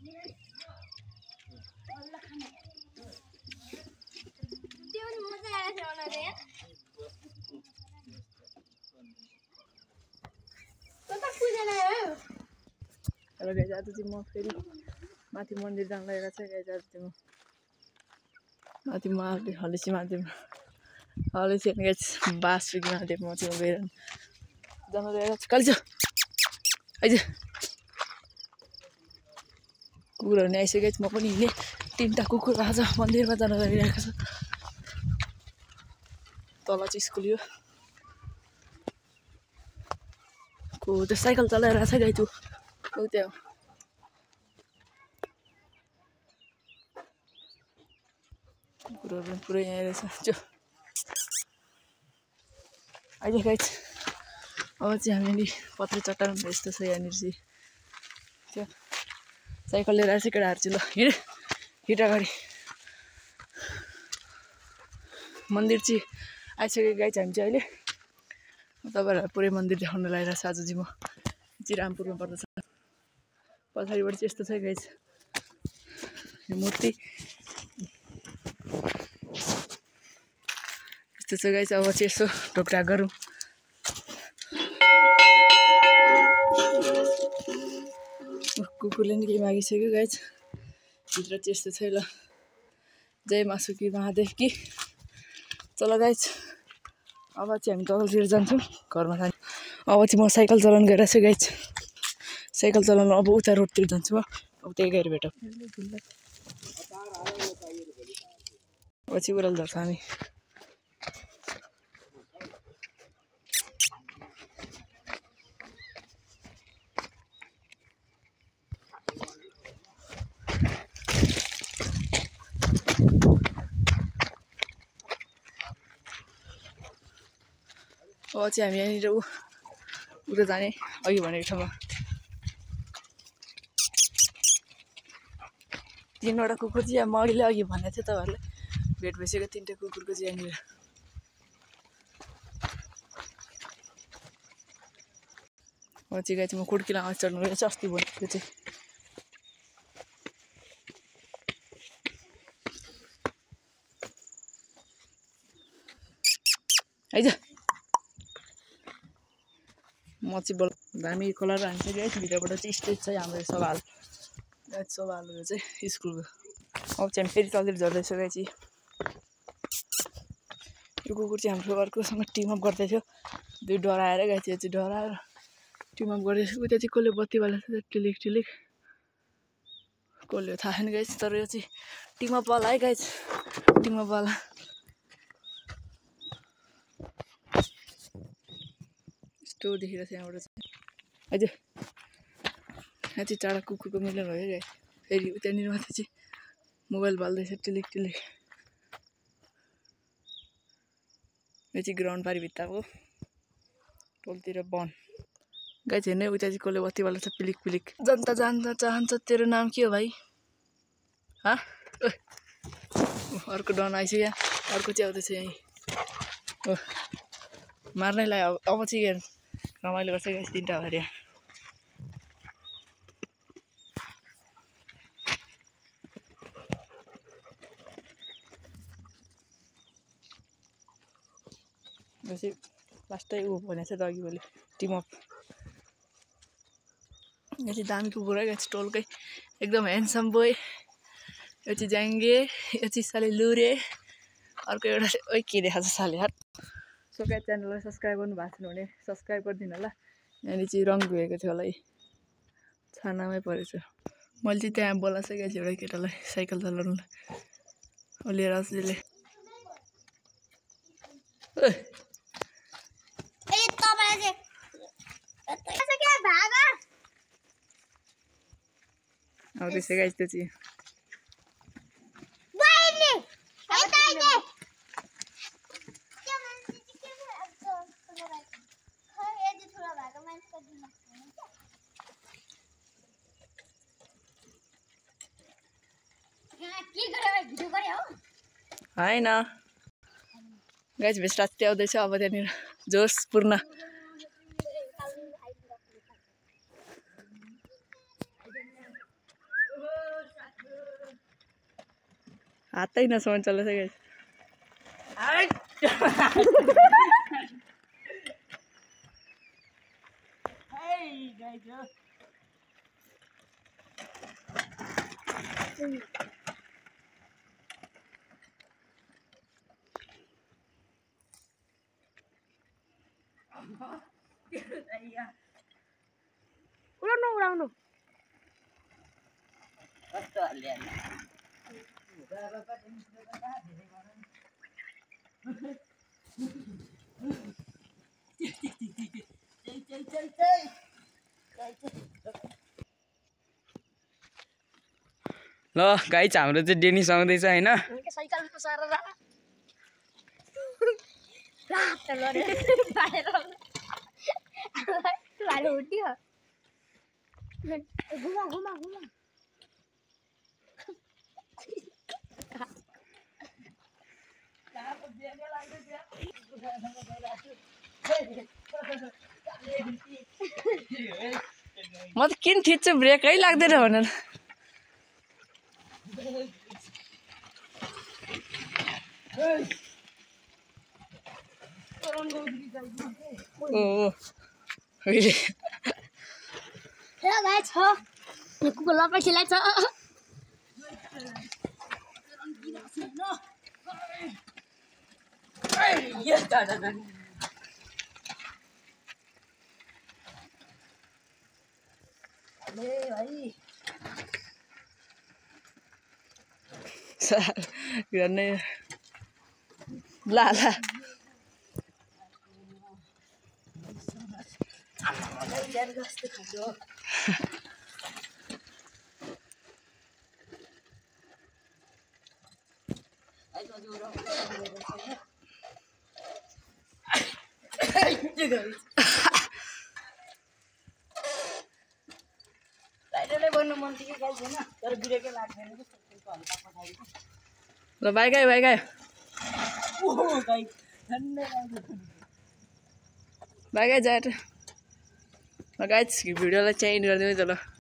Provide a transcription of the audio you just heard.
Hello guys, आज चाहिँ म फेरि माथि मन्दिर जान लागेको छ गाइस। आज चाहिँ म माथि हलेसी महादेव हलेसी गाइस बासुकी महादेव म चाहिँ गएर जान लागेको छु। काली छ आइज कुकुरहरू नि आइसक्यो गाइस। म पनि हिँडेँ, 3टा कुकुर आज मन्दिरमा जान लागिरहेको छ। तल चाहिँ स्कुल यो को त्यो साइकल चलाइरहेको छ गाइस। ऊ त्यो कुकुरहरू पुरै यहाँ रहेछ जो अहिले गाइस। अब चाहिँ हामी पत्रे चट्टान यस्तो छ यहाँनिर चाहिँ त्यो साइकल लिएर आएछ केटाहरू चाहिँ। ल हिँड अगाडि। मन्दिर चाहिँ आइसक्यो गाइस। हामी चाहिँ अहिले तपाईँहरूलाई पुरै मन्दिर देखाउन लागिरहेको छ। आज चाहिँ म चाहिँ रामपुरमा पर्दछ। पछाडिबाट चाहिँ यस्तो छ गाइस यो मूर्ति यस्तो छ गाइस। अब चाहिँ यसो ढोकढाक गरौँ। कुकुरले नि केही मागिसक्यो गाइस। भित्र चाहिँ यस्तो छ। ल जय बासुकी महादेव की। चलो गाइस, अब चाहिँ हामी तलतिर जान्छौँ घरमा जाने। अब चाहिँ म साइकल चलाउन गइरहेको छु गाइस। साइकल चलाउनु अब उता रोडतिर जान्छु म। अब त्यही गएर भेटौँ। अब चाहिँ उराल झर्छ हामी। अब चाहिँ हामी यहाँनिर उता जाने अघि भनेको ठाउँमा। 3वटा कुकुर चाहिँ मैले अघि भनेको थिएँ तपाईँहरूलाई भेट भइसक्यो। 3टा कुकुरको चाहिँ यहाँनिर। अब चाहिँ गाइस म कुड्किलामा चढ्नु गएको छु अस्ति भनेको चाहिँ। आइज म चाहिँ बोल दामी कलर हान्छ गाइस। भित्रबाट चाहिँ स्टेज छ हाम्रो सवाल गाइस। सवालहरू चाहिँ स्कुलको। अब चाहिँ हामी फेरि तलतिर झर्दैछ गाइस। यो कुकुर चाहिँ हाम्रो अर्कोसँग टिमअप गर्दै थियो। 2 डराएर गाइस। यो चाहिँ डराएर टिमअप गर्दैछ। उता चाहिँ कसले बत्ती वाला छ टिलिक टिलिक कसले हो थाहा छैन गाइस। तर यो चाहिँ टिमअप वाला है गाइस। टिमअप वाला यस्तो देखिरहेको छ यहाँबाट चाहिँ। अझ यहाँ चाहिँ चाडा कुकुरको मिलन भयो गाइस। फेरि उतानिर माथि चाहिँ मोबाइल बाल्दैछ टिलिक टिलिक। यो चाहिँ ग्राउन्ड पारि भित्ताको टोलतिर वन गाइस। हेर्ने उता चाहिँ कसले बत्ती वाला छ पिलिक पिलिक। जनता जान्न चाहन्छ तेरो नाम के हो भाइ? हाँ अर्को डन आइसक्यो। अर्को चाहिँ आउँदैछ यहीँ। मार्नै लाग्यो। अब चाहिँ रमाइलो गर्छ गाइस 3टा भएर। यो चाहिँ लास्टै ऊ भनेको छ त अघि मैले टिमअप। यो चाहिँ दामी कुकुर है गाइस। टोलकै एकदम ह्यान्डसम बोय। यो चाहिँ जाङ्गे। यो चाहिँ साले लुरे। अर्को एउटा ओइ के देखाएको छ साले हात। सो गाइस च्यानललाई सब्सक्राइब गर्नु भएको छैन भने सब्सक्राइब गरिदिनु होला। यहाँनिर चाहिँ रङ धोएको थियो होला है छानामै परेछ। मैले चाहिँ त्यहाँ बोलाएको छ गाइस एउटा केटालाई साइकल चलाउनुलाई। लिएर आउँछ त्यसले। अब त्यसै गाइस त्यो चाहिँ होइन गाइस। भेस्ट राति आउँदैछ। अब त्यहाँनिर जोसपूर्ण हातै नसम्म चल्दैछ गाइस उडाउनु ल गाइस हाम्रो चाहिँ डेनी सँगदैछ हैन साइकल पसाएर रात लरे बाहिर बाहिर उड्यो घुमा घुमा घुमा म त किन थिच्छु ब्रेकै लाग्दैन भनेर ओ अहिले हे गाइस छ कुकुर लपै खेलाइ छ गर्ने ला ला ल बाइक आयो बाइक आयो बाइक आयो जाट ल गाइस भिडियोलाई चाहिँ एन्ड गरिदिनु है त ल